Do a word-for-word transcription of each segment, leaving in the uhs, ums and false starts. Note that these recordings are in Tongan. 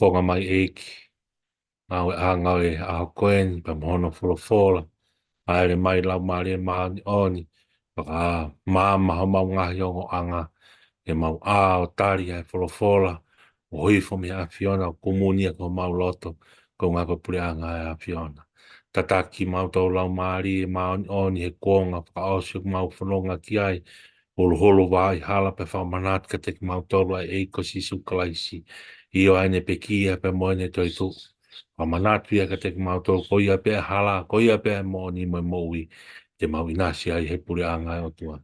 Konga mai ʻEiki, ngāueʻanga ʻo e ʻaho ko eni, pea mo hono folofola, ʻa e ʻalu mai Laumālie Māʻoniʻoni, fakamaama homau ngaahi ongoʻanga, ke mau ʻā ʻo tali ʻa e folofola, ʻo hifo mei he ʻAfiona, ʻo kumuni ia ki homau loto, ko e ngāue ko e puleʻanga ʻa e ʻAfiona. Tataki kimautolu Laumālie Māʻoniʻoni he kuonga fakaʻosi ʻoku mau fononga ki ai, huluhulu vaʻa hala pea fakamanatu kiate kimautolu ʻa e ʻEiki ko Sīsū Kalaisi. ʻIo ʻa ʻene pekia pea mo ʻene toetuʻu. Fakamanatu ia kiate kimautolu ko ia pē ʻa e hala, ko ia pē ʻa e moʻoni mo e moʻui, te mau ʻinasi ai he puleʻanga ʻo e ʻOtua.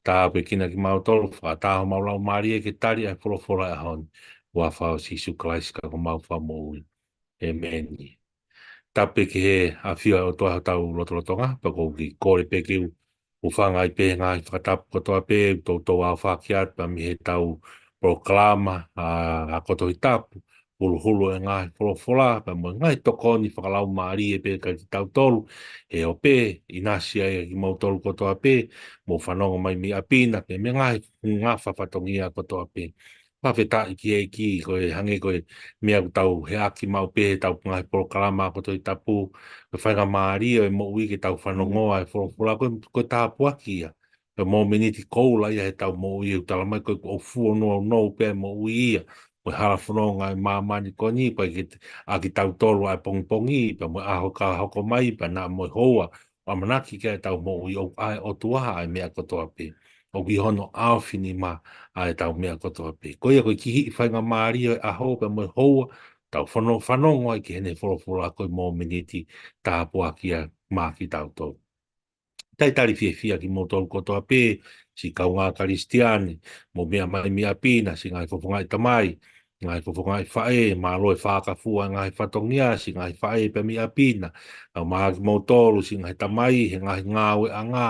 Tāpuekina kimautolu, fakataha homau laumālie ke tali ʻa e folofola ʻo e ʻaho ni. Huafa ʻo Sīsū Kalaisi ko homau Fakamoʻui. ʻĒmeni. Tapu ki he ʻafio ʻa e ʻOtua ʻi hotau lotolotonga, pea ʻoku ou kole pē ke u hūfanga ai pē he ngaahi fakatapu kotoa pē, ʻoku toutou aofaki atu pea mei heʻetau polokalama, ʻa, ʻa ko Tohi Tapu, huluhulu ʻa e ngaahi folofola, pea mo e ngaahi tokoni fakalaumālie pē kiate kitautolu, he ʻoku pē, ʻinasi ai ʻa kimoutolu kotoa pē, mou fanongo mai mei ʻapi na, pea mei he ngaahi ngafa fatongia kotoa pē. Fakafetaʻi ki he ʻEiki, ko e hangē ko e meʻa ʻoku tau heʻaki maʻu pē heʻetau ngaahi polokalama ʻa ko Tohi Tapu, ko e faingamālie ʻo e moʻui ke tau fanongo ʻa e folofola ko e, ko e tāpuaki ia. Ko e mōmeniti koula ia heʻetau moʻui ʻoku talamai ko e ʻoku fuonounou pē ʻa e moʻui ia. Ko e hala fononga ʻa e māmani ko eni, pea ke te-, ʻa kitautolu ʻa e pongipongi, pea mo e ʻaho ka hoko mai, pea naʻa mo e houa, ʻamanaki ki heʻetau moʻui ʻoku ʻa e ʻOtua ʻa e meʻa kotoa pē. ʻOku ʻi hono ʻaofinima ʻa ʻetau meʻa kotoa pē. Ko ia ko e kihiʻi faingamālie ʻo e ʻaho pea mo e houa, tau fano-, fanongo ai ki heʻene folofola ko e mōmeniti tāpuaki ia maʻa kitautolu. Talitali fiefia kimoutolu kotoa pē, siʻi kaungā Kalisitiane, mou meʻa mai mei ʻapi na, siʻi ngaahi fofongaʻi tamai, ngaahi fofongaʻi faʻē, mālō e fakafua e ngaahi fatongia, siʻi ngaahi faʻē pea mei ʻapi na, ʻa maʻa kimoutolu, siʻi ngaahi tamai, he ngaahi ngāueʻanga,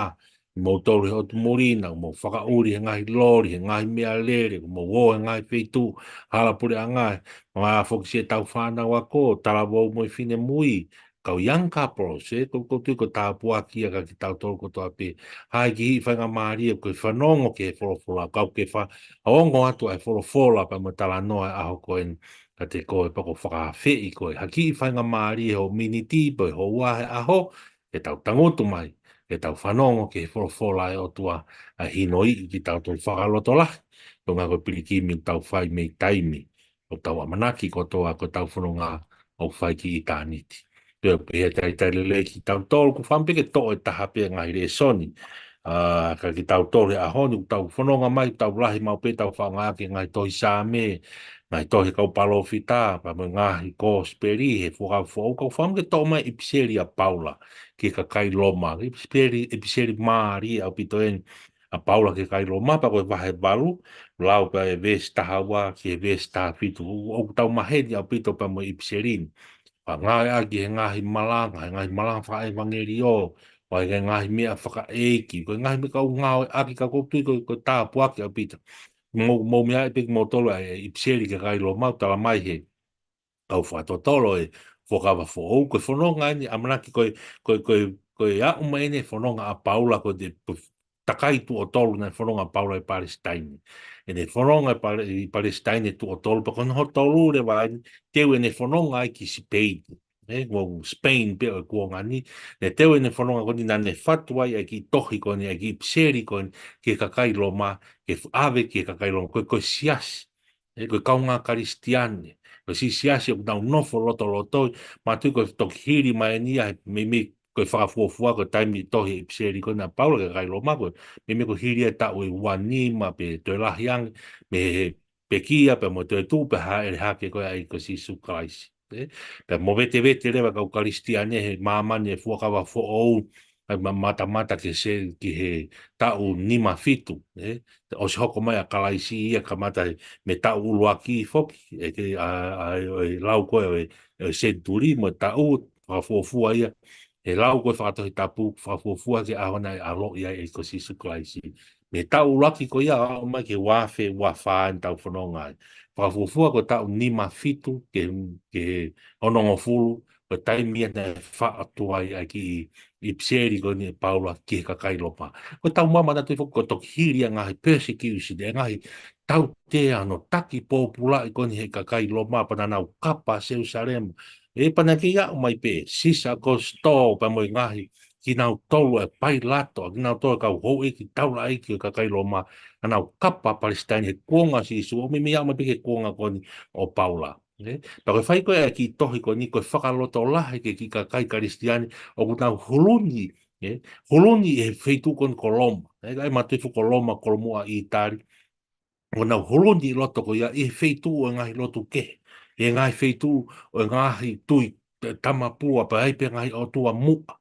kimoutolu he ʻotu muli na, mou fakaʻuli he ngaahi loli, he ngaahi meʻalele, mou ō he ngaahi feituʻu, hala puleʻanga, mo e ngaahi foki siʻetau fānau ako, talavou mo e finemui, kau young couples, ē, ko, ʻoku ou tui ko e tāpuaki ia kiate kitautolu kotoa pē. Hā e kihiʻi faingamālie ko e fanongo ki he folofola, kau ke fa-, ʻaonga atu ʻa e folofola pea mo e talanoa ʻo e ʻaho ko eni kiate koe pea ʻoku ou fakaafeʻi koe. Ha kihiʻi faingamālie hoʻo miniti pe hoʻo ua he ʻaho, ke tau tangutu mai, ke tau fanongo ki he folofola ʻa e ʻOtua, ʻa e hinoiʻi kitautolu fakalotolahi, ko e ngāue ko e pilikimi ʻoku tau fai mei taimi, ʻoku tau ʻamanaki kotoa ko ʻetau fononga ʻoku fai ki ʻitāniti. Pea ʻoku pehē ʻa e talitali lelei kitautolu, ʻoku ou fakaʻamu pē ke toʻo e taha pē ngaahi lēsoni. ʻA, kiate kitautolu he ʻaho ni, ʻoku tau fononga mai, tau lahi maʻu pē, tau fakaʻaongaʻaki e ngaahi tohi Saame, ngaahi tohi kau palōfita, pea mo e ngaahi kosipeli he Fuakava Foʻou, ʻoku ou fakaʻamu ke toʻo mai e ʻipiseli ʻa Paula ki he kakai Loma, ʻipiseli, ʻipiseli mālie ʻaupito eni ʻa Paula ki he kakai Loma, pea ko e vahe valu, lau pē ʻa e veesi taha ua ki he veesi taha fitu. ʻOku, ʻoku tau maheni ʻaupito pea mo e ʻipiseli ni. Pea ngāueʻaki he ngaahi malanga, he ngaahi malanga fakaʻevangeliō, ʻa e ngaahi meʻa fakaʻeiki, ko e ngaahi meʻa ʻoku ngāueʻaki ka ʻoku ou tui ko e, ko e tāpuaki ʻaupito. Mou, mou meaʻi pē kimoutolu ʻa e ʻipiseli ki he kakai Loma, ʻoku talamai he kau fakatotolo ʻo e Fuakava Foʻou, ko e fononga eni ʻamanaki ko e, ko e, ko e, ko e aʻu mai eni e fononga ʻa Paula ko e te, takai tuʻo tolu naʻe fononga ʻa Paula ʻi Palesitaine. ʻEne fononga ʻi Pale-, ʻi Palesitaine tuʻo tolu, pea ko hono tolu leva eni, teu ʻene fononga ai ki Sipeini. Ē, ko Spain pē ʻo e kuonga ni, naʻe teu ʻene fononga ko eni naʻa ne fatu ai ʻa e kiʻi tohi ko eni, ʻa e kiʻi ʻipiseli ko eni, ki he kakai Loma, ke f-, ʻave ki he kakai Loma, ko e, ko e siasi. Ē, ko e kaungā Kalisitiane, ko e siasi ʻoku nau nofo lotolotoi, mātuʻaki ko e toki hili mai eni ia, he meimei ko e fakafuofua ko e taimi tohi e ʻipiseli ko ena ʻa Paula ki he kakai Loma ko e, meimei ko e hili e taʻu ʻe ua nima pe toe lahi ange, mei he pekia pea mo e toetuʻu pea hāʻele hake ko e ʻEiki ko Sīsū Kalaisi. Ē? Pea movetevete leva kau Kalisitiane he māmani e Fuakava Foʻou, ʻa e ma-, matamata ki he se-, ki he taʻu nima fitu, ē? ʻOsi hoko mai ʻa Kalaisi ia kamata mei he taʻu ʻuluaki foki, ʻe ke, ʻa, ʻa, ʻo e lau ko ē ʻo e, ʻo e senituli mo e taʻu, fakafuofua ia, he lau ko ē fakatohitapu, fakafuofua ki he ʻaho naʻe ʻaloʻi ai e ʻEiki ko Sīsū Kalaisi. Mei he taʻu ʻuluaki ko ia ʻo aʻu mai ki he ua afe ua fā ʻi heʻetau fononga ai. Fakafuofua ko e taʻu nima fitu ki he, ki he onongofulu, ko e taimi ia naʻe faʻu atu ai ʻa e kiʻi ʻipiseli ko eni ʻa Paula ki he kakai Loma. Ko ʻetau maama naʻa tui foki ko e toki hili ʻa e ngaahi persecution, ʻa e ngaahi tautea hono taki pōpulaʻi ko eni ʻe he kakai Loma pea naʻa nau kapa Selusalema. ʻE pea naʻe kei aʻu mai pē Sisa ʻAokosito pea mo e ngaahi kinautolu ʻa Pailato, ʻa kinautolu ʻa e kau houʻeiki taulaʻeiki ʻo e kakai Loma, naʻa nau kapa Palesitaine he kuonga ʻo Sīsū, ʻo meimei aʻu mai pē ki he kuonga ko eni ʻo Paula. ʻE, pea ko e fai ko ē ʻa e kiʻi tohi ko eni ko e fakalotolahi ki he kiʻi kakai Kalisitiane ʻoku nau huluni, ʻe, huluni ʻi he feituʻu ko eni ko Loma. ʻE, ʻa e mātuʻa fuʻu ko Loma, kolomuʻa ʻItali. ʻOku nau huluni ʻi loto ko ia ʻi he feituʻu ʻo e ngaahi lotu kehe, ʻi he ngaahi feituʻu ʻo e ngaahi tui tamapua, pea ʻi ai pē ngaahi ʻotua muʻa,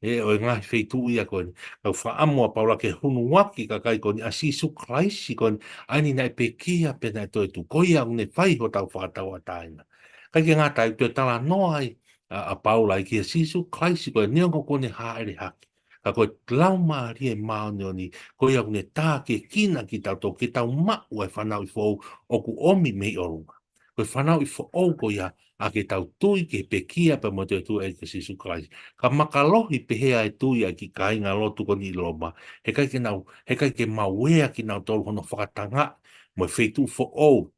ʻe, ʻo e ngaahi feituʻu ia ko eni. Kau fakaʻamu ʻa Paula ke hunuaki e kakai ko eni ʻa Sīsū Kalaisi ko eni, ʻa eni naʻe pekia pea naʻe toetuʻu. Ko ia ʻoku ne fai hotau fakatauʻatāina. ʻIkai ke ngata ai, toe talanoa ai ʻa, ʻa Paula ai kia Sīsū Kalaisi ko eni, neongo kuo ne hāʻele hake, ka ko e Laumālie Māʻoniʻoni, ko ia ʻoku ne tākiekina kitautolu ke tau maʻu ʻa e fanauʻi foʻou ʻoku ʻomi mei ʻolunga. Ko e fanauʻi foʻou ko ia ʻa ke tau tui ki he pekia pea mo e toetuʻu ʻa e ʻEiki ko Sīsū Kalaisi. Ka mālohi pehē ʻa e tui ʻa e kiʻi kāinga lotu ko eni ʻi Loma, heʻikai ke nau, heʻikai ke maʻu ʻe kinautolu hono fakatangaʻi mo e feituʻu foʻou,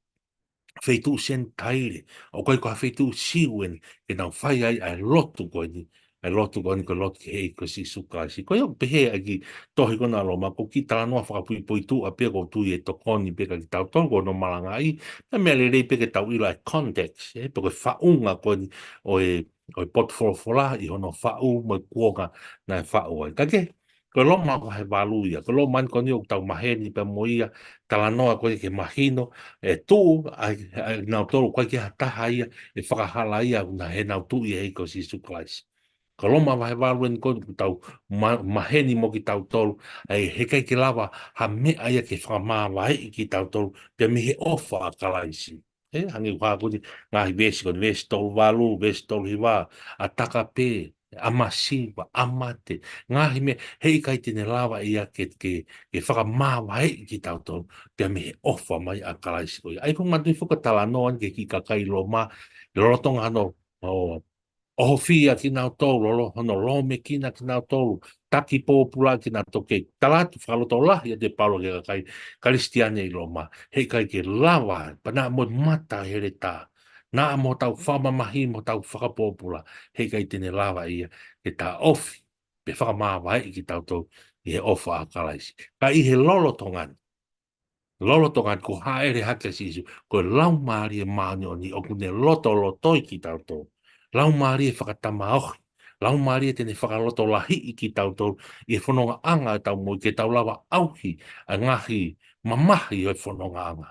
feituʻu Senitaile, ʻoku ʻikai ko ha feituʻu Siu eni, ke nau fai ai ʻa e lotu ko eni, ʻa e lotu ko eni ko e lotu ki he ʻEiki ko Sīsū Kalaisi. Ko ia ʻoku pehē ʻa e kiʻi tohi ko ena ʻa Loma, ko e kiʻi talanoa fakapuipuituʻa pē, ʻoku ou tui ʻe tokoni pē kia kitautolu ʻoku nau malangaʻi, pea meʻa lelei pē ke tau ʻilo ʻa e context, ʻe, pe ko e faʻunga ko eni ʻo e, ʻo e potu folofola ʻi hono faʻu mo e kuonga naʻe faʻu ai. Ka ke, ko Loma vahe valu ia, ko Loma eni ko eni ʻoku tau maheni pea mo ia, talanoa ko ia ke mahino, ʻe tuʻu ʻa, ʻa kinautolu, ʻikai ke ʻi ai ha taha ia ʻe fakahala ia ʻoku nau, heʻenau tui ʻi he ʻEiki ko Sīsū Kalaisi. Ko Loma vahe valu eni ko eni ʻoku tau ma-, maheni mo kitautolu, ʻa e heʻikai ke lava ha meʻa ia ke fakamāvaeʻi kitautolu pea mei he ʻofa ʻa Kalaisi. ʻE, hangē ko eni ngaahi veesi ko eni, veesi tolu valu, veesi tolu hiva, ʻa e taka pē, ʻa e masiva, ʻa e mate, ngaahi meʻa, heʻikai te ne lava ia ke, ke, ke fakamāvaeʻi kitautolu pea mei he ʻofa mai ʻa Kalaisi ko ia. ʻA ia ʻoku ou manatuʻi foki ʻa e talanoa eni ki he kiʻi kakai Loma, lolotonga hono, ʻo, ʻohofia kinautolu, lolo, hono lōmekina kinautolu, taki pōpula kinautolu, ke tala atu fakalotolahi ʻa e Paula ki he kakai Kalisitiane ʻi Loma, heʻikai ke lava, pea naʻa mo e mata heletā, naʻa mo hotau fakamamahi mo hotau fakapōpula, heʻikai te ne lava ia ke taʻofi pe fakamāvaeʻi kitautolu ʻi he ʻofa ʻa Kalaisi. Ka ʻi he lolotonga ni, lolotonga ni kuo hāʻele hake ʻa Sīsū, ko e Laumālie Māʻoniʻoni ʻoku ne lotolotoi kitautolu. Laumālie fakatamaohi, Laumālie te ne fakalotolahiʻi kitautolu ʻi he fonongaʻanga ʻo ʻetau moʻui, ke tau lava ʻauhi ʻa e ngaahi mamahi ʻo e fonongaʻanga,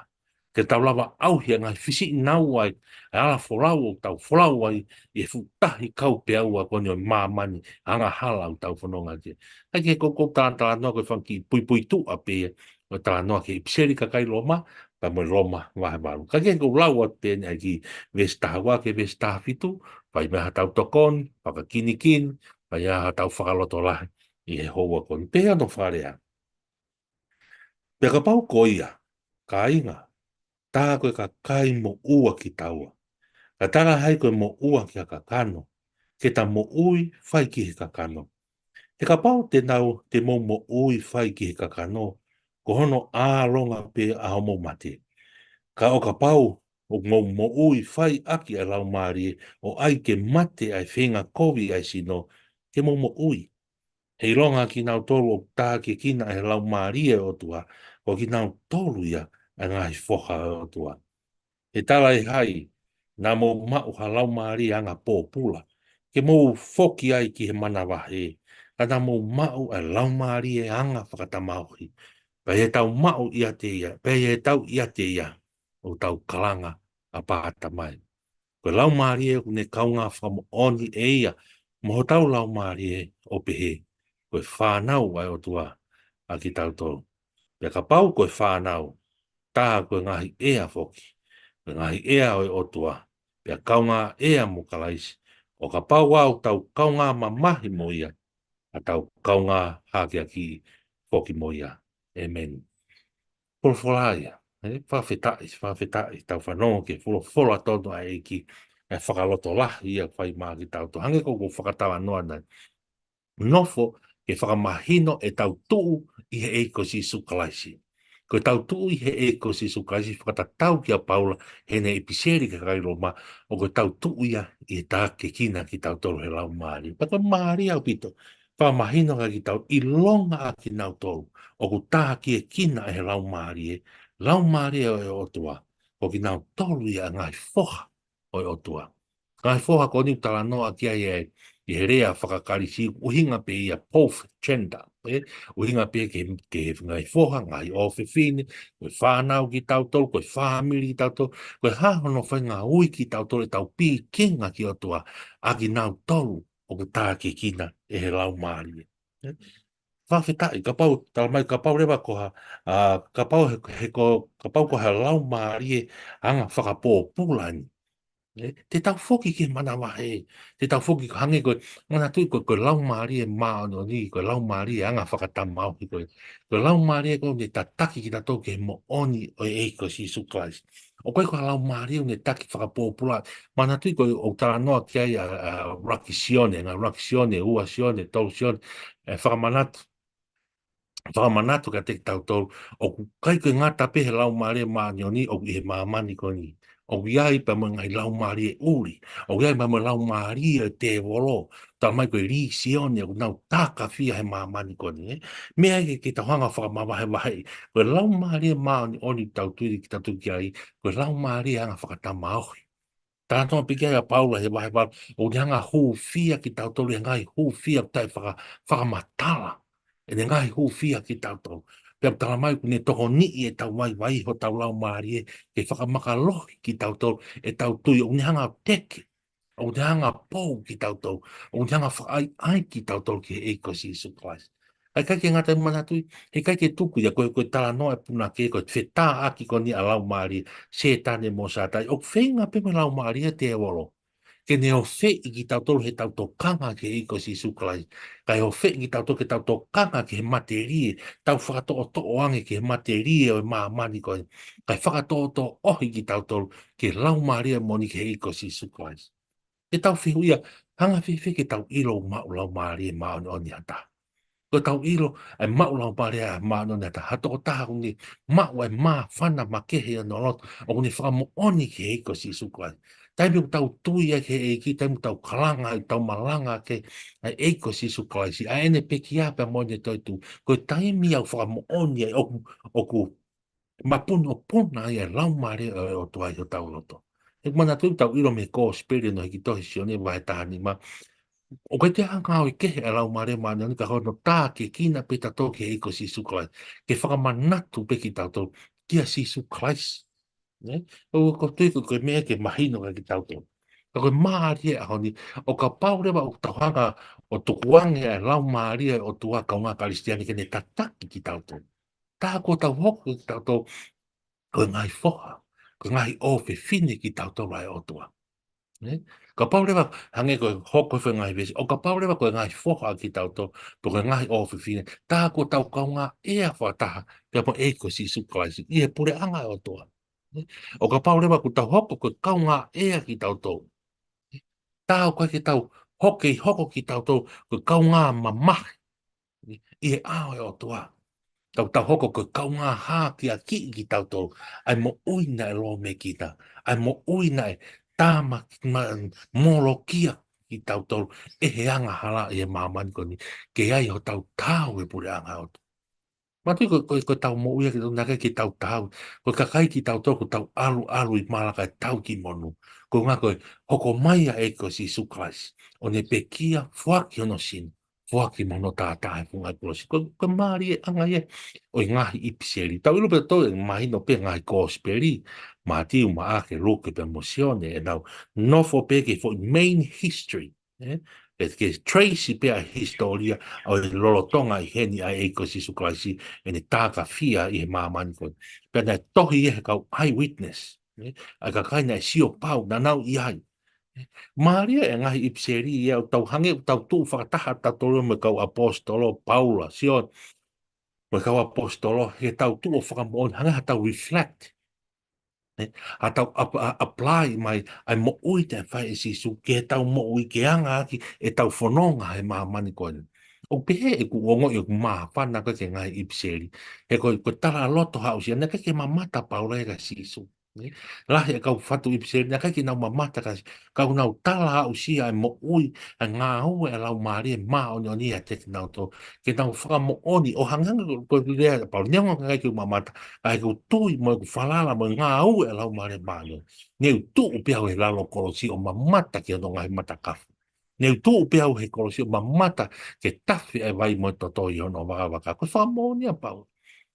ke tau lava ʻauhi ʻa e ngaahi fisiʻinaua ʻa e ala folau ʻoku tau folau ai ʻi he fuʻu tahi kaupeaua ko eni ʻo e māmani, angahala ʻoku tau fononga ki ai. ʻA ia ko e, ko e talanoa ko e fanga kiʻi puipuituʻa pē ia ʻo e talanoa ki he ʻipiseli ki he kakai Loma, pea mo e Loma vahe valu. Ka ke, ko e lau atu pē eni ʻa e kiʻi veesi taha ua ki he veesi taha fitu, fai mai haʻatau tokoni, fakakinikini, fai ai haʻatau fakalotolahi ʻi he houa ko eni. Pea ʻi hono fakalea: Pea kapau ko ia, kāinga, tā ko e kakai moʻua kitaua, ka tā ko hai ko e moʻua ki ha kakano, ke ta moʻui fai ki he kakano. He kapau te nau, te mou moʻui fai ki he kakano, ko hono ʻālonga pē ʻa hoʻomou mate. Ka ʻo kapau ʻoku mou moʻui fai ʻaki ʻa e Laumālie, ʻo ʻai ke mate ʻa e feinga kovi ʻa e sino, ke mou moʻui. He ʻilonga ʻa kinautolu ʻoku tākiekina ʻe he Laumālie ʻo e ʻOtua, ko kinautolu ia ʻa e ngaahi foha ʻo e ʻOtua. He talaʻehai naʻa mou maʻu ha laumālie anga pōpula ke mou foki ai ki he manavahē, ka naʻa mou maʻu ʻa e laumālie anga fakatamaohi. Pea ʻi heʻetau maʻu ʻiate ia, pea ʻi heʻetau ʻiate ia, ʻoku tau kalanga, Āpā Tamai. Ko e Laumālie ʻoku ne kaungā fakamoʻoni ʻe ia mo hotau laumālie, ʻo pehē, ko e fānau ʻa e ʻOtua ʻa kitautolu. Pea kapau ko e fānau, tā ko e ngaahi ʻea foki, ko e ngaahi ʻea ʻo e ʻOtua, pea kaungā ʻea mo Kalaisi. ʻO kapau ʻoku tau kaungā mamahi mo ia, ʻa tau kaungā hakeakiʻi foki mo ia. ʻĒmeni. Folofola ia, ʻe, fakafetaʻi, fakafetaʻi, tau fanongo ki he folofola tonu ʻa e ʻEiki, ʻa e fakalotolahi ia fai maʻa kitautolu. Hangē ko ʻeku fakatalanoa ʻanenai, nofo ke fakamahino ʻetau tuʻu ʻi he ʻEiki ko Sīsū Kalaisi. Ko ʻetau tuʻu ʻi he ʻEiki ko Sīsū Kalaisi fakatatau kia Paula heʻene ʻipiseli ki he kakai Loma, ʻoku tau tuʻu ia ʻi he takiekina kitautolu ʻe he Laumālie. Pea ko e mālie ʻaupito, fakamahino kia kitautolu, ʻilonga ʻa kinautolu ʻoku takiekina ʻe he Laumālie, Laumālie ʻo e ʻOtua, ko kinautolu ia ʻa e ngaahi foha ʻo e ʻOtua. Ngaahi foha ko eni ʻoku talanoa ki ai ʻi he lea faka-Kalisi, ʻuhinga pē ia both gender, ē? ʻUhinga pē ki he, ki he ngaahi foha, ngaahi ʻofefine, ko e fānau kitautolu, ko e fāmili kitautolu, ko e hā hono faʻahinga ui kitautolu ʻetau pikinga ki he ʻOtua, ʻa kinautolu ʻoku takiekina ʻe he Laumālie. Ē? Fakafetaʻi, kapau, talamai kapau leva ko ha, ʻa, kapau he, he ko, kapau ko ha laumālie anga fakapōpula eni. Ē, te tau foki ki he manavahē, te tau foki hangē ko e, manatuʻi ko e, ko e Laumālie Māʻoniʻoni, ko e Laumālie anga fakatamaohi ko e, ko e Laumālie ko eni ʻoku ne tataki kitautolu ki he moʻoni ʻo e ʻEiki ko Sīsū Kalaisi. ʻOku ʻikai ko ha laumālie ʻoku ne taki fakapōpula. Manatuʻi ko e ʻoku talanoa ki ai ʻa, ʻa ʻuluaki Sione, ngaahi ʻuluaki Sione, ua Sione, tolu Sione, ʻe fakamanatu, fakamanatu kiate kitautolu, ʻoku ʻikai ke ngata pē he Laumālie Māʻoniʻoni ʻoku ʻi he māmani ko eni. ʻOku ʻi ai pea mo e ngaahi laumālie ʻuli. ʻOku ʻi ai pea mo e laumālie ʻo e tēvolo. Talamai ko e līsione ʻoku nau takafia he māmani ko eni, ē. Meʻa ia ke, ke tau hanga fakamavahevaheʻi. Ko e Laumālie Māʻoniʻoni ʻoku tau tui, ke tau tui ki ai, ko e laumālie anga fakatamaohi. Talanoa pē ki ai ʻa Paula he vahe valu, ʻoku ne hanga hūfia kitautolu he ngaahi hūfia ʻoku taʻe faka-, fakamatala. ʻEne ngaahi hūfia kitautolu. Pea talamai ʻoku ne tokoniʻi ʻetau vaivai hotau laumālie ke fakamakalohi kitautolu ʻetau tui, ʻoku ne hanga teke, ʻoku ne hanga pou kitautolu, ʻoku ne hanga fakaʻaiʻai kitautolu ki he ʻEiki ko Sīsū Kalaisi. ʻIkai ke ngata, manatuʻi, heʻikai ke tuku ia ko e, ko e talanoa ʻa e punake, ko e fetāʻaki ko eni ʻa e laumālie, Sētane mo Sātai, ʻoku feinga pē mo e laumālie ʻo e tēvolo ke ne ʻofeʻi kitautolu heʻetau tokanga ki he ʻEiki ko Sīsū Kalaisi. Kae ʻofeʻi kitautolu ke tau tokanga ki he matelie, tau fakatoʻotoʻo ange ki he matelie ʻo e māmani ko eni. Kae fakatoʻotoʻohi kitautolu ki he Laumālie Moʻoni, ki he ʻEiki ko Sīsū Kalaisi. Ke tau fehuʻia, anga fēfē ke tau ʻilo ʻoku maʻu Laumālie Māʻoniʻoni ha taha? Ko ʻetau ʻilo ʻa e maʻu Laumālie Māʻoniʻoni ha taha, ha tokotaha ʻoku ne maʻu ʻa e māfana makehe ʻi hono loto, ʻoku ne fakamoʻoni ki he ʻEiki ko Sīsū Kalaisi. Taimi ʻoku tau tui ai ki he ʻEiki, taimi ʻoku tau kalanga ai, tau malanga ki he ʻEiki ko Sīsū Kalaisi, ʻa ʻene pekia pea mo ʻene toetuʻu, ko e taimi ia ʻoku fakamoʻoni ai ʻoku, ʻoku mapunopuna ai ʻa e Laumālie ʻo e ʻOtua ʻi hotau loto. He manatuʻi ʻoku tau ʻilo mei he Kōsipeli naʻe hiki tohi ʻe Sione vahe taha nima, ʻoku ʻikai toe hanga ʻo ʻi ai ha Laumālie Māʻoniʻoni ka ko hono takiekina pē kitautolu ki he ʻEiki ko Sīsū Kalaisi. Ke fakamanatu pē kitautolu kia Sīsū Kalaisi. Nē? ʻOku ou tui ko e, ko e meʻa ke mahino kiate kitautolu. Ka ko e mālie ʻaho ni, ʻo kapau leva ʻoku tau hanga ʻo tukuange ʻa e Laumālie ʻo e ʻOtua, kaungā Kalisitiane, ke ne tataki kitautolu, tā kuo tau hoko kitautolu ko e ngaahi foha, ko e ngaahi ʻofefine kitautolu ʻa e ʻOtua. Nē? Kapau leva, hangē ko e hoko he ngaahi veesi, ʻo kapau leva ko e ngaahi foha kitautolu, pe ko e ngaahi ʻofefine, tā kuo tau kaungā ʻea fakataha pea mo e ʻEiki ko Sīsū Kalaisi ʻi he puleʻanga ʻo e ʻOtua. Nē? ʻO kapau leva kuo tau hoko ko e kaungā ʻea kitautolu, tā ʻoku ʻikai ke tau hoko, hoko kitautolu ko e kaungā mamahi ʻi he ʻao ʻo e ʻOtua. Tau, tau hoko ko e kaungā hākeakiʻi kitautolu ʻa e moʻui naʻe lōmekina, ʻa e moʻui naʻe tāmaki, ma-, molokia kitautolu ʻe he angahala ʻi he māmani ko eni, ke ʻi ai hotau taau he puleʻanga ʻo e ʻOtua. Manatuʻi ko, ko, ko ʻetau moʻui ʻa kitautolu naʻe ʻikai ke tau taau, ko e kakai kitautolu kuo tau ʻalu, ʻalu ʻi malanga ʻo tau ki monū. Ko e ʻuhinga ko e hoko mai ʻa e ʻEiki ko Sīsū Kalaisi, ʻo ne pekia, foaki hono sino, foaki mo hono taʻataʻa he funga kolosi. Ko, ko e mālie ʻanga ia ʻo e ngaahi ʻipiseli. Tau ʻilo pē ʻe kitautolu, mahino pē ngaahi Kōsipeli, Mātiu, Maʻake, Luke pea mo Sione, ʻenau nofo pē ki he foʻi main history. Ē? Ke, ke trace pē ʻa e hisitōlia ʻo e lolotonga ʻi heni ʻa e ʻEiki ko Sīsū Kalaisi, ʻene takafia ʻi he māmani ko ē. Pea naʻe tohi ia ʻe he kau eyewitness. Ē? ʻA e kakai naʻe sio pau, naʻa nau ʻi ai. Mālie e ngaahi ʻipiseli ia ʻoku tau hangē ʻoku tau tuʻu fakataha kitautolu mo e kau ʻaposetolo, Paula, Sione, mo e kau ʻaposetolo, ke tau tuʻu ʻo fakamoʻoni, hangē haʻatau reflect. Nē? Haʻatau ap-, a-, apply mai ʻa e moʻui naʻe fai ʻe Sīsū ki heʻetau moʻui ke anga ʻaki ʻetau fononga he māmani ko eni. ʻOku pehē ʻeku ongoʻi ʻoku māfana ko ē ki he ngaahi ʻipiseli. He ko e, ko e talaloto aʻusia, naʻe ʻikai ke mamata ʻa Paula ia kia Sīsū. Nē? Lahi e kau fatu ʻipiseli, naʻe ʻikai ke nau mamata kia Sīsū. Ka ʻoku nau tala aʻusia e moʻui, e ngāue ʻa e Laumālie Māʻoniʻoni ʻiate kinautolu. Ke nau fakamoʻoni, ʻo hangē ko e, ko e lea ʻa Paula, neongo ʻikai ke u mamata, ka ʻi heʻeku tui mo ʻeku falala mo e ngāue ʻa e Laumālie Māʻoniʻoni, ne u tuʻu pē au he lalo kolosi ʻo mamata ki hono ngaahi matakafu. Ne u tuʻu pē au he kolosi ʻo mamata ki he tafe ʻa e vai mo e toto ʻi hono vakavaka. Ko e fakamoʻoni ʻa Paula.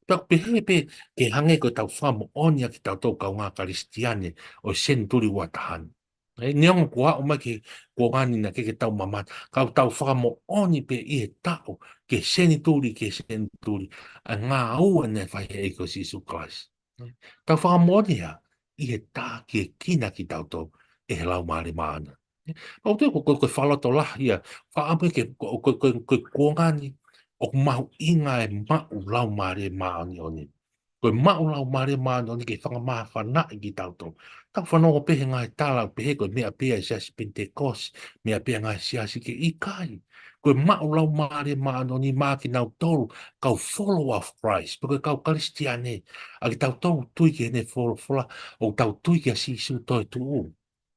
Pea ʻoku pehē pē ke hangē ko ʻetau fakamoʻoni ʻa kitautolu kaungā Kalisitiane ʻo e senituli ua taha ni. Ē, neongo kuo aʻu mai ki he kuonga ni naʻe ʻikai ke tau mamata, ka ʻoku tau fakamoʻoni pē ʻi he taʻu, ki he senituli, ki he senituli, ʻa e ngāue naʻe fai ʻe he ʻEiki ko Sīsū Kalaisi. Tau fakamoʻoni ia ʻi he takiekina kitautolu ʻe he Laumālie Māʻoniʻoni. ʻOku ou tui ko, ko, ko e fakalotolahi ia, fakaʻamu ke, ko, ko, ko, ko e kuonga ni, ʻoku mahuʻinga e maʻu Laumālie Māʻoniʻoni. Ko e maʻu Laumālie Māʻoniʻoni ke fakamāfanaʻi kitautolu. Tau fanongo pē he ngaahi tala, pehē ko e meʻa pē ia ʻa e siasi Penitekosi, meʻa pē ia ʻa e ngaahi siasi kehe, ʻikai. Ko e maʻu Laumālie Māʻoniʻoni maʻa kinautolu, kau follower of Christ, pe ko e kau Kalisitiane, ʻa kitautolu tui ki heʻene folofola, ʻoku tau tui kia Sīsū toetuʻu.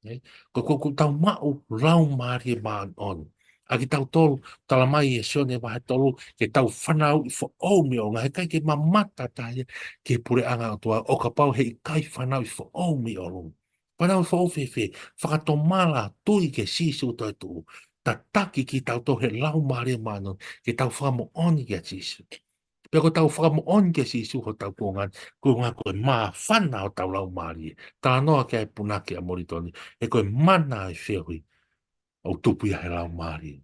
Ē? Ko, ko, ko ʻetau maʻu Laumālie Māʻoniʻoni. ʻA kitautolu, tala mai ʻe Sione vahe tolu, ke tau fanauʻi foʻou mei ʻolunga, he ʻikai ke mamata ha taha ia ki he puleʻanga ʻo e ʻOtua, ʻo kapau he ʻikai fanauʻi foʻou mei ʻolunga. Fanauʻi foʻou fēfē, fakatomala, tui kia Sīsū toetuʻu, tataki kitautolu ʻe he Laumālie Māʻoniʻoni, ke tau fakamoʻoni kia Sīsū. Pea ko ʻetau fakamoʻoni kia Sīsū hotau kuonga ni, ko e ʻuhinga ko e māfana hotau laumālie. Talanoa ki ai e punake ʻa Molitoni, he ko e mana ʻo e feohi, ʻoku tupu ia he laumālie.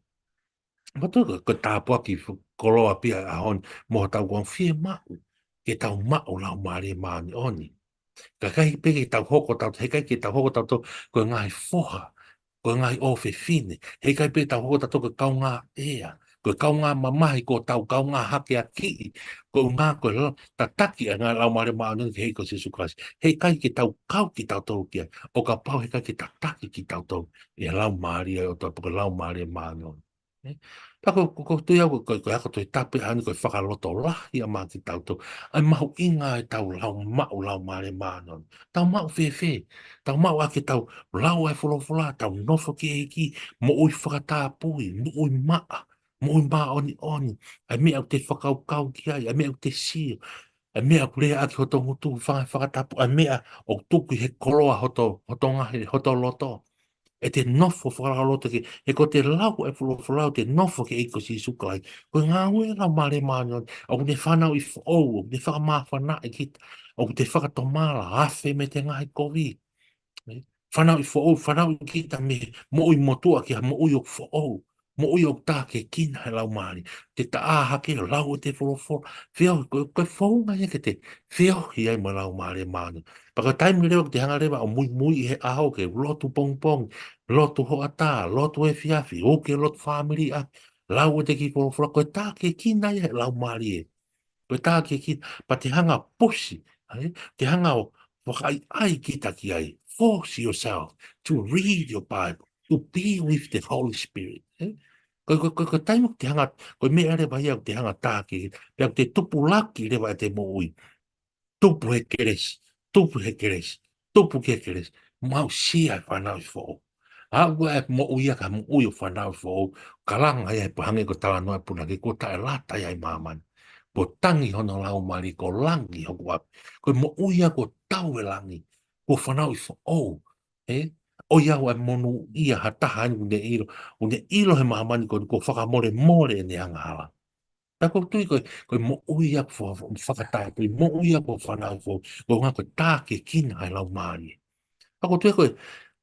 Mātuʻaki ko, ko e tāpuaki fu-, koloa pē ia ʻo e ʻaho ni, mo hotau kuonga, fiemaʻu ke tau maʻu Laumālie Māʻoniʻoni. Ka ʻikai pē ke tau hoko tautolu, he ʻikai ke tau hoko tautolu ko e ngaahi foha, ko e ngaahi ʻofefine. He ʻikai pē tau hoko tautolu ko e kaungā ʻea, ko e kaungā mamahi, ko hotau kaungā hakeakiʻi, ko e ʻuhinga ko e la-, tataki ʻa e ngaahi Laumālie Māʻoniʻoni ki he ʻEiki ko Sīsū Kalaisi. He ʻikai ke tau kau kitautolu ki ai, ʻo kapau he ʻikai ke tataki kitautolu ʻe he Laumālie ʻo e ʻOtua, pe ko e Laumālie Māʻoniʻoni. Ē? Pea ko, ko, ko e tui au ko, ko, ko e ako Tohi Tapu ʻaho ni ko e fakalotolahi ia maʻa kitautolu ʻa e mahuʻinga ʻetau lau, maʻu Laumālie Māʻoniʻoni. Tau maʻu fēfē? Tau maʻu ʻaki ʻetau lau ʻa e folofola, tau nofo ki he ʻEiki, moʻui fakatapui, moʻui maʻa, moʻui māʻoniʻoni, ʻa e meʻa ʻoku te fakakaukau ki ai, ʻa e meʻa ʻoku te sio, ʻa e meʻa ʻoku leaʻaki hoto ngutu, fanga fakatapu, ʻa e meʻa ʻoku tuku ʻi he koloa hoto, hoto ngaahi, hoto loto. ʻE te nofo fakalaulauloto ki ai, he ko ʻete lau ʻa e folofola, ʻo te nofo ki he ʻEiki ko Sīsū Kalaisi. Ko e ngāue ʻa e Laumālie Māʻoniʻoni, ʻoku ne fanauʻi foʻou, ʻoku ne fakamāfanaʻi kita, ʻoku te fakatomala, afe mei he ngaahi kovi. Ē? Fanauʻi foʻou, fanauʻi kita mei he moʻui motuʻa ki ha moʻui ʻoku foʻou. Moʻui ʻoku takiekina ʻe he Laumālie. Te ta ʻā hake ʻo lau ʻete folofola. Feohi, ko, ko e founga ia ke te feohi ai mo e Laumālie Māʻoniʻoni. Pea ko e taimi leva ʻoku te hanga leva ʻo muimui ʻi he ʻaho ke lotu pongipongi, lotu hoʻatā, lotu efiafi, ʻo ke lotu fāmili ʻaki, lau ʻete kiʻi folofola, ko e takiekina ia ʻe he Laumālie. Ko e takiekina, pea te hanga pusi, ē? Te hanga ʻo fakaʻaiʻai kita ki ai. Force yourself to read your Bible, to be with the Holy Spirit. Ē? Ko, ko, ko, ko e taimi ʻoku te hanga, ko e meʻa leva ia ʻoku te hanga taki, pea ʻoku te tupulaki leva ʻete moʻui. Tupu he kelesi, tupu he kelesi, tupu ki he kelesi, mo aʻusia e fanauʻi foʻou. Aʻu ʻa e moʻui ia ki ha moʻui ʻoku fanauʻi foʻou, kalanga ia he pu-, hangē ko e talanoa ʻa e punake, kuo taʻelata ia ʻi māmani. Kuo tangi hono Laumālie, kuo langi hoku ʻapi. Ko e moʻui ia kuo tau e langi, kuo fanauʻi foʻou. Ē? ʻOiauē, monūʻia ha taha eni ʻoku ne ʻilo, ʻoku ne ʻilo he māmani ko eni kuo fakamolemole ʻene angahala. Pea ʻoku ou tui ko e, ko e moʻui ia kuo fa-, fa-, fakatapui, moʻui ia kuo fanauʻi foʻou, ko e ʻuhinga ko e takiekina ʻa e Laumālie. Pea ʻoku ou tui ko e,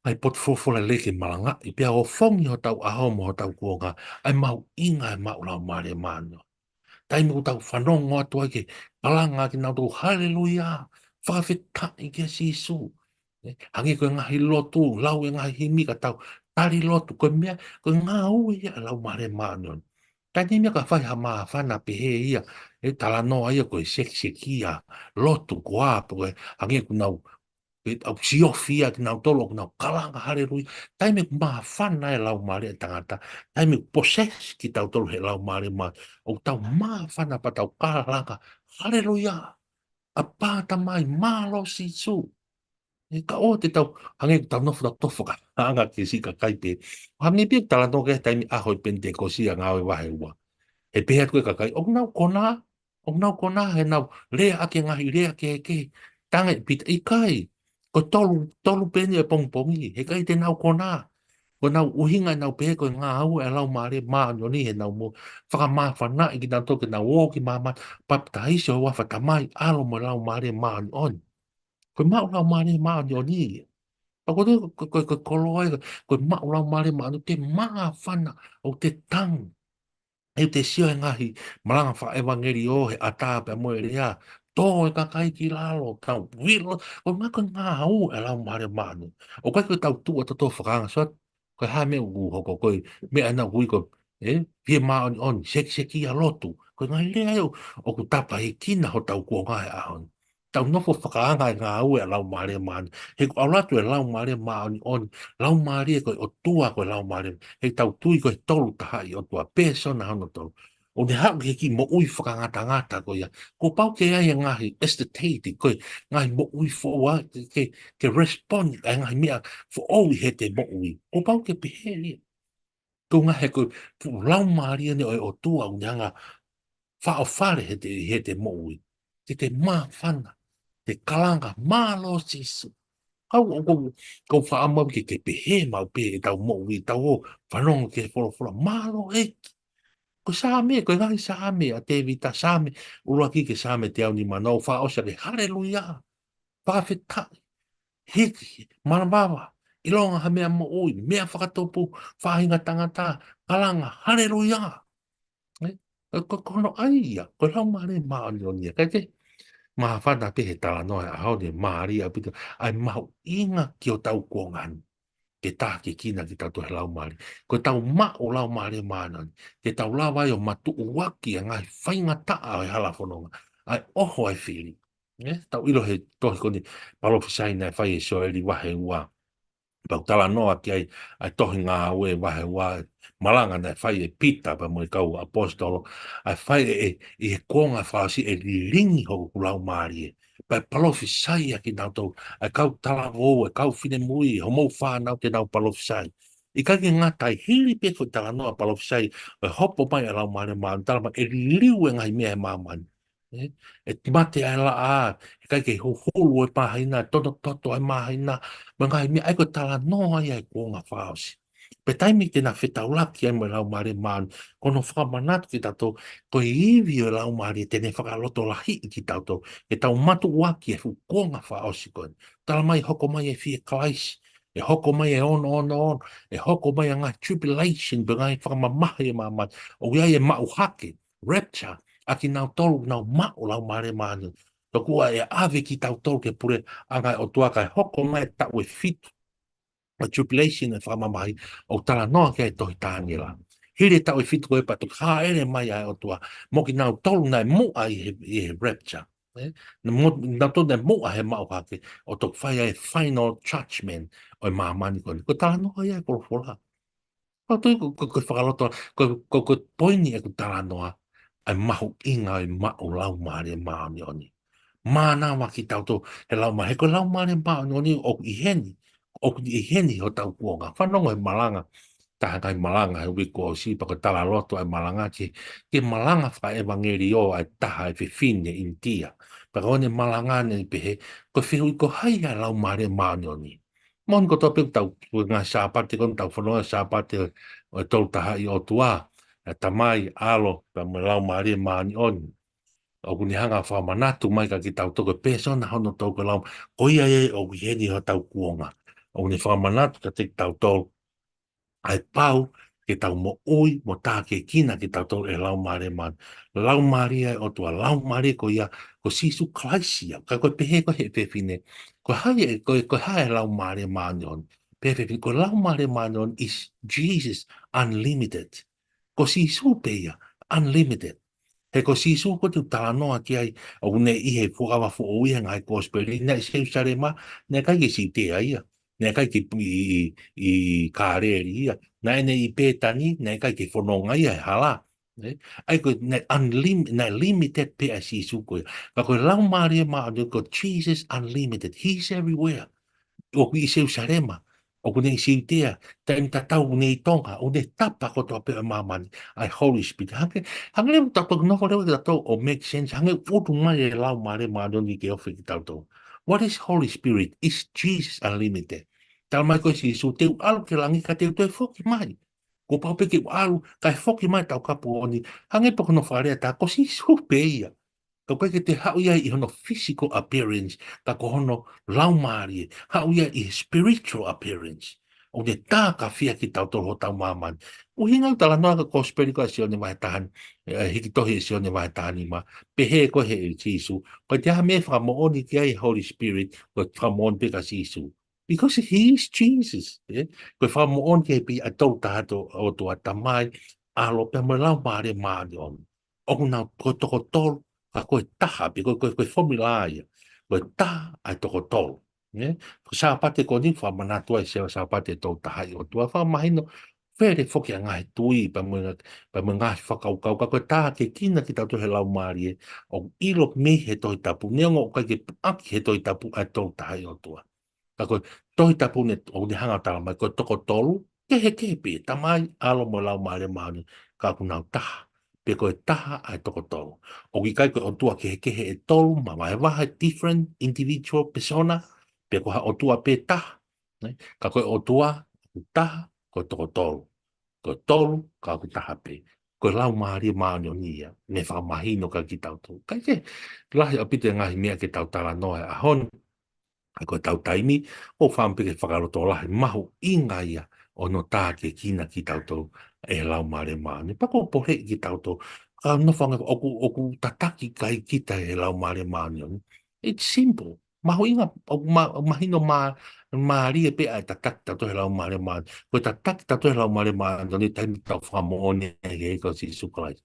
ʻa e potu folofola lelei ke malangaʻi, pea ʻofongi hotau ʻaho mo hotau kuonga ʻa e mahuʻinga ʻa e maʻu Laumālie Māʻoniʻoni. Taimi ʻoku tau fanongo atu ai ki he kalanga ʻa kinautolu, haleluia, fakafetaʻi kia Sīsū. Ē, hangē ko e ngaahi lotu, lau e ngaahi himi ka tau tali lotu, ko e meʻa, ko e ngāue ia ʻa e Laumālie Māʻoniʻoni. Taimi ʻe niʻihi ka fai ha māfana pehē ia, ʻe talanoa ia ko e sekiseki ia, lotu ko ā, pe ko e hangē ʻoku nau pe ʻoku siofi ia kinautolu ʻoku nau kalanga haleluia. Taimi ʻoku māfana e laumālie ʻa e tangata, taimi ʻoku possess kitautolu he laumālie māʻoniʻoni, ʻoku tau māfana pea tau kalanga haleluia. ʻApā Tamai, mālō Sīsū. ʻE ka ʻoua te tau hangē ʻoku tau nofo tau tofa ka anga ke siʻi kakai pē. ʻA eni pē ʻoku talanoa ki ai he taimi ʻaho ʻo e Penitekosi ʻa Ngāue vahe ua. He pehē atu ko e kakai, ʻoku nau konā, ʻoku nau konā he nau lea ʻaki e ngaahi lea kehekehe. Talaange ʻe Pita, ʻikai, ko e tolu, tolu pē eni ʻo e pongipongi, he ʻikai te nau konā. Ko ʻenau ʻuhinga ʻenau pehē ko e ngāue ʻa e Laumālie Māʻoniʻoni he nau mo fakamāfanaʻi kinautolu ke nau ō ki māmani, papitaiso he huafa ʻo e Tamai, ʻAlo mo e Laumālie Māʻoniʻoni. Ko e maʻu Laumālie Māʻoniʻoni ia. Pea ko e, ko e, ko e, ko e koloa ia, ko e maʻu Laumālie Māʻoniʻoni, te māfana ʻo te tangi. ʻE te sio he ngaahi malanga fakaʻevangeliō he ʻatā pea mo e lea, tō e kakai ki lalo, tau vilo, ko e ngaahi, ko e ngāue ʻa e Laumālie Māʻoniʻoni. ʻOku ʻikai ko ʻetau tuʻu ʻo tau fakaanga, so, ko e hā e meʻa ʻoku hoko, ko e meʻa ʻena ʻoku ui ko e, ʻe, fie māʻoniʻoni, sekiseki ʻa lotu. Ko e ngaahi lea ia ʻoku tapahekina hotau kuonga he ʻaho ni. Tau nofo fakaanga e ngāue ʻa e Laumālie Māʻoniʻoni. He ʻoku ʻalu atu e Laumālie Māʻoniʻoni, Laumālie ko e ʻOtua ko e Laumālie. He tau tui ko e Tolu Tahaʻi ʻOtua, pēsona hono tolu. ʻOku ne haʻu ki he kiʻi moʻui fakangatangata ko ia. Kuo pau ke ʻi ai e ngaahi aesthetic, ko e ngaahi moʻui foʻou ke, ke, ke respond ʻa e ngaahi meʻa foʻou ʻi heʻete moʻui. Kuo pau ke pehē ia. Ko e ngaahi, he ko e fuʻu Laumālie eni ʻo e ʻOtua ʻoku ne hanga ʻo faʻofale heʻete, heʻete moʻui. Ke te māfana, te kalanga, mālō Sīsū. Kau, ʻoku, ʻoku ou fakaʻamu ke, ke pehē maʻu pē ʻetau moʻui, tau ō fanongo ki he folofola, mālō ʻEiki. Ko e Saame, ko e ngaahi Saame ʻa Tēvita, Saame ʻuluaki ki he Saame teau nimanoa, fakaʻosi ʻaki e haleluia. Fakafetaʻi, hiki, malavava, ʻilonga ha meʻa moʻui, meʻa fakatupu, faʻahinga tangata, kalanga, haleluia. ʻE, ko, ko hono ʻai ia, ko e Laumālie Māʻoniʻoni ia. Kae kehe, māfana pē he talanoa he ʻaho ni, mālie ʻaupito, ʻa e mahuʻinga ki hotau kuonga ni. Ke tākiekina kitautolu he Laumālie. Ko ʻetau maʻu Laumālie Māʻoniʻoni, ke tau lava ai ʻo matuʻuaki e ngaahi faingataʻa ʻo e hala fononga. ʻA e ʻoho ʻa e fili. ʻE, tau ʻilo he tohi ko eni palōfisai naʻe fai ʻe Sioeli vahe ua. Pea ʻoku talanoa ki ai ʻa e tohi Ngāue vahe ua, malanga naʻe fai ʻe Pita pea mo e kau ʻaposetolo. ʻA e fai ʻe, ʻe, ʻi he kuonga fakaʻosi ʻe lilingi hoku Laumālie. Pea palōfisai ʻa kinautolu, ʻa e kau talavou, ʻa e kau finemui, homou fānau te nau palōfisai. ʻIkai ke ngata ai, hili pē ko e talanoa palōfisai, ʻe hopo mai ʻa e Laumālie Māʻoniʻoni, talamai ʻe liliu e ngaahi meʻa he māmani. ʻE, ʻe mate ʻa e laʻā, ʻe ʻikai ke huhulu e māhina, tonototo ʻa e māhina, mo e ngaahi meʻa ʻa ia ko e talanoa ia ʻa e kuonga fakaʻosi. Pea taimi te na fetaulaki ai mo e Laumālie Māʻoniʻoni, ko hono fakamanatu kiate kitautolu, ko e ivi ʻo e Laumālie te ne fakalotolahiʻi kitautolu, ke tau matuʻuaki e fuʻu kuonga fakaʻosi ko eni. Talamai hoko mai e fie Kalaisi, ʻe hoko mai e ono ono ono, ʻe hoko mai e ngaahi tribulation, pe ngaahi fakamamahi ʻa māmani, ʻoku ʻi ai e maʻu hake, rapture, ʻa kinautolu ʻoku nau maʻu Laumālie Māʻoniʻoni. Tokua ʻe ʻave kitautolu ki he puleʻanga ʻo e ʻOtua kae hoko mai e taʻu ʻe fitu. ʻA e tribulation ʻa e fakamamahi ʻoku talanoa ki ai e tohi Taniela. Hili e taʻu ʻe fitu ko ē pea toki hāʻele mai ʻa e ʻOtua. Mo kinautolu naʻe muʻa ʻi he, ʻi he rapture. ʻE? Mo, nautolu naʻe muʻa he maʻu hake ʻo toki fai ai e final judgment ʻo e māmani ko eni. Ko e talanoa ia ʻa e folofola. Ko e, ko e, ko e fakaloto, ko e, ko e, ko e poini ʻeku talanoa, ʻa e mahuʻinga ʻo e maʻu Laumālie Māʻoniʻoni. Mānava kitautolu he Laumālie, he ko e Laumālie Māʻoniʻoni ʻoku ʻi heni, ʻoku ʻi heni hotau kuonga. Fanongo he malanga, taha ngaahi malanga he uike kuo ʻosi, pea ko e talaloto ʻa e malanga ki he, ki he malanga fakaʻevangeliō ʻa e taha e fefine ʻInitia. Pea ko ʻene malanga naʻe pehē, ko e fehuʻi ko hai ʻa e Laumālie Māʻoniʻoni. Moʻoni kotoa pē ʻoku tau, ko e ngaahi Sāpate, ko ʻetau fononga Sāpate ʻo, ʻo e Tolu Tahaʻi ʻOtua, ʻa e Tamai, ʻAlo, pea mo e Laumālie Māʻoniʻoni. ʻOku ne hanga ʻo fakamanatu mai kiate kitautolu ko e pēsona hono tolu ko e Lau, ko ia ia ʻoku ʻi heni hotau kuonga. ʻOku ne fakamanatu kiate kitautolu, ʻa e pau ke tau moʻui, mo tākiekina kitautolu ʻe he Laumālie Māʻoniʻoni. Laumālie ʻa e ʻOtua, Laumālie ko ia, ko Sīsū Kalaisi ia. Ka ko e pehē ko ē he fefine, ko hai ē, ko, ko hai e Laumālie Māʻoniʻoni. Pehē fefine, ko e Laumālie Māʻoniʻoni is Jesus Unlimited. Ko Sīsū pē ia, unlimited. He ko Sīsū ko ē te u talanoa ki ai, ʻoku ne ʻi he Fuakava Foʻou ia he ngaahi Kosipeli, naʻe ʻi Selusalema, naʻe ʻikai ke Siutea ia. Naʻe ʻikai ke ʻi, ʻi, ʻi Kāleli ia. Naʻe ʻi Pētani, naʻe ʻikai ke fononga ia he hala. Ē? ʻA ia ko e, naʻe unlim-, naʻe limited pē ʻa Sīsū ko ia. Ka ko e Laumālie Māʻoniʻoni ko Jesus unlimited. He's everywhere. ʻOku ʻi Selusalema, ʻoku ne ʻi Siutea, taimi tatau ʻoku ne ʻi Tonga, ʻoku ne tapa kotoa pē ʻa māmani, ʻa e Holy Spirit. Hangē, hangē leva tautolu nofo leva tautolu ʻo make sense, hangē ʻoku ʻutu mai e Laumālie Māʻoniʻoni ke ofi kitautolu. What is Holy Spirit? It's Jesus unlimited. Talamai ko ē ʻe Sīsū, te u ʻalu ki langi ka te u toe foki mai. Kuo pau pē ke u ʻalu, kae foki mai Taukapo ʻo ʻoni, hangē pē ko hono fakalea ʻe taha, ko Sīsū pē ia. Ka ʻoku ʻikai ke toe haʻu ia ʻi hono physical appearance, ka ko hono laumālie, haʻu ia ʻi he spiritual appearance. ʻOku ne tākafia kitautolu hotau māmani. ʻUhinga ʻoku talanoa ki ai e Kosipeli ko ē ʻa Sione vahe taha ni, ē, hiki tohi ʻe Sione vahe taha nima, pehē ko ē ʻe Sīsū, ko e taha e meʻa ʻe fakamoʻoni ki ai e Holy Spirit, ko e fakamoʻoni pē kia Sīsū. Because he is Jesus. Ē? Ko e fakamoʻoni ki he pē ʻa e Tolu Tahaʻi ʻOtua, Tamai, ʻAlo pea mo e Laumālie Māʻoniʻoni. ʻOku nau ko e toko tolu, ka ko e taha pē, ko e, ko e, ko e formula ia. Ko e taha ʻa e toko tolu. Ē? Ko e Sāpate ko eni fakamanatu ai e Sāpate Tolu Tahaʻi ʻOtua, fakamahino, fele foki ʻa e ngaahi tui, pea mo e ngaahi, pea mo e ngaahi fakakaukau, ka ko e tākiekina kitautolu he Laumālie, ʻoku ʻilo mei he Tohi Tapu, neongo ʻoku ʻikai ke puʻaki he Tohi Tapu ʻa e Tolu Tahaʻi ʻOtua. Ka ko e Tohi Tapu ni ʻoku ne hanga ʻo talamai, ko e toko tolu, kehekehe pē, Tamai, ʻAlo mo e Laumālie Māʻoniʻoni, ka ʻoku nau taha, pe ko e taha ʻa e toko tolu. ʻOku ʻikai ko e ʻOtua kehekehe ʻe tolu, mavahevahe, different individual persona, pe ko ha ʻOtua pē taha. Ē? Ka ko e ʻOtua, ʻoku taha, ko e toko tolu. Ko e tolu, ka ʻoku taha pē. Ko e Laumālie Māʻoniʻoni ia, ne fakamahino kia kitautolu. ʻIkai ke lahi ʻaupito e ngaahi meʻa ke tau talanoa he ʻaho ni, ʻa ia ko ʻetau taimi, ʻoku ou fakaʻamu pē ke fakalotolahi mahuʻinga ia ʻo hono tākiekina kitautolu ʻe he Laumālie Māʻoniʻoni. Pea ʻoku ou poleʻi kitautolu, ka nofo ange ʻoku, ʻoku tataki ʻikai kita ʻe he Laumālie Māʻoniʻoni. It's simple. Mahuʻinga, ʻoku ma-, mahino mā-, mālie pē ʻa e tataki kitautolu ʻe he Laumālie Māʻoniʻoni. Ko e tataki kitautolu ʻe he Laumālie Māʻoniʻoni, taimi ʻoku tau fakamoʻoni ai ki he ʻEiki ko Sīsū Kalaisi.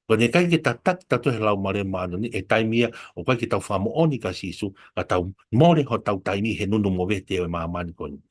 Ko ʻene ʻikai ke tataki kitautolu ʻe he Laumālie Māʻoniʻoni, ʻi he taimi ia ʻoku ʻikai ke tau fakamoʻoni kia Sīsū, ka tau mole hotau taimi he nunu mo vete ʻo e māmani ko eni.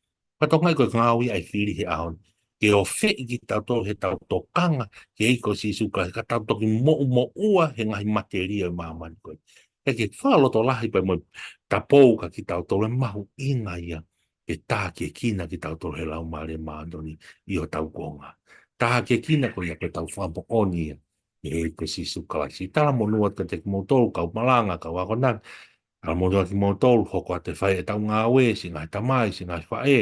Ka tokangaʻi ko e ngāue ia ʻa e fili he ʻaho ni. Ke ofeʻi kitautolu heʻetau tokanga ki he ʻEiki ko Sīsū Kalaisi, ka tau toki moʻumoʻua he ngaahi matelie ʻo e māmani ko eni. Ke ke fakalotolahi pea mo e tapou kia kitautolu e mahuʻinga ia ke tākiekina kitautolu ʻe he Laumālie Māʻoniʻoni ʻi hotau kuonga. Tākiekina ko ia ke tau fakamoʻoni ia ʻi he ʻEiki ko Sīsū Kalaisi. Talamonū atu kiate kimoutolu, kau malanga, kau akonaki. Talamonū atu kimoutolu, hoko atu e fai ʻetau ngāue, siʻi ngaahi tamai, siʻi ngaahi faʻē.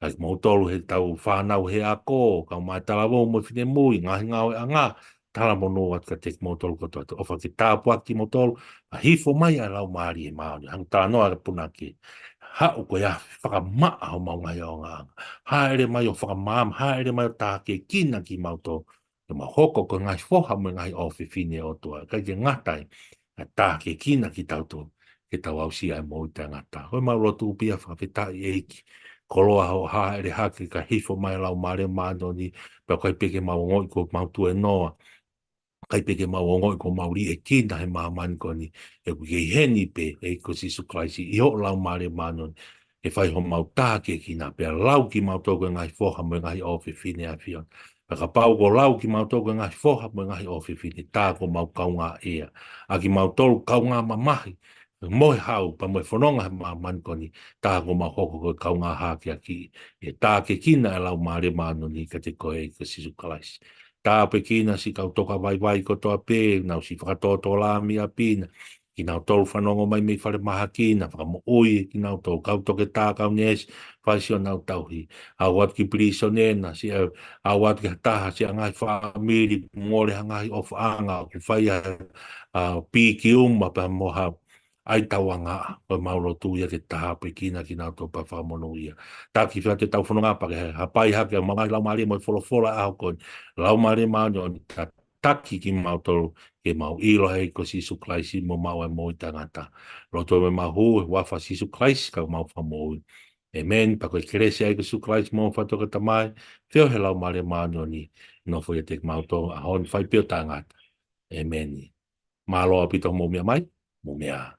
ʻA kimoutolu heʻetau fānau he ako, kau mai talavou mo e finemui, ngaahi ngāueʻanga. Talamonū atu kiate kimoutolu kotoa, ʻofa ke tāpuakiʻi kimoutolu, ʻa e hifo mai ʻa e Laumālie Māʻoniʻoni. Hangē ko e talanoa ʻa e punake. Haʻu ko ia ʻo fakamaʻa homau ngaahi ʻaongaʻanga. Hāʻele mai ʻo fakamaama, hāʻele mai ʻo tākiekina kimautolu. Ke mau hoko ko e ngaahi foha mo e ngaahi ʻofefine ʻo e ʻOtua. ʻIkai ke ngata ai, ka tākiekina kitautolu ke tau aʻusia e moʻui taʻengata. Ko ʻemau lotu pē ia, fakafetaʻi ʻEiki. Koloa hoʻo hāʻele hake kae hifo mai e Laumālie Māʻoniʻoni, pea ʻikai pē ke mau ongoʻi ko ʻemau tuēnoa, ʻikai pē ke mau ongoʻi ko ʻemau liʻekina he māmani ko eni, he ʻoku ke ʻi heni pē, ʻEiki ko Sīsū Kalaisi, ʻi hoʻo Laumālie Māʻoniʻoni, ke fai homau tākiekina, pea lau kimautolu ko e ngaahi foha mo e ngaahi ʻofefine ʻa e ʻAfiona. Pea kapau kuo lau kimautolu ko e ngaahi foha mo e ngaahi ʻofefine, tā ko homau kaungāʻea. ʻA kimautolu kaungā mamahi, mo e hau, pea mo e fononga he māmani ko eni, tā ko homau hoko ko e kaungā hakeakiʻi. ʻE tākiekina e Laumālie Māʻoniʻoni kiate koe ʻEiki ko Sīsū Kalaisi. Tāpuekina siʻi kau tokāteline vaivai kotoa pē, nau siʻi fakatōtōlami ʻapi na, kinautolu fanongo mai mei falemahaki na, fakamoʻui kinautolu, kau toketā, kau neesi, fai siʻonau tauhi. Aʻu atu ki pilīsone na, siʻi, aʻu atu ki ha taha, siʻa ngaahi fāmili, mole ha ngaahi ʻofaʻanga, ʻoku fai ha, ʻa, piki uma pea mo ha ʻaitauangaʻa, ko ʻemau lotu ia ke tāpuekina kinautolu pea fakamonūʻia. Taki fia te tau fononga pea ke hapai hake ʻa e ngaahi laumālie mo e folofola ʻaho ko eni. Laumālie Māʻoniʻoni, tataki kimautolu ke mau ʻilo ʻa e ʻEiki ko Sīsū Kalaisi mo maʻu e moʻui taʻengata. Lotu mo e mahu, he huafa Sīsū Kalaisi ko homau Fakamoʻui. ʻĒmeni. Pea ko e kelesi ʻa e ʻEiki ko Sīsū Kalaisi mo e ʻofa ʻa e ʻOtua ko e Tamai, feohi ʻa e Laumālie Māʻoniʻoni, nofoʻia kiate kimautolu ʻaho ni ʻo fai pē ʻo taʻengata. ʻĒmeni. Mālō ʻaupito hoʻomou meʻa mai, mou meʻa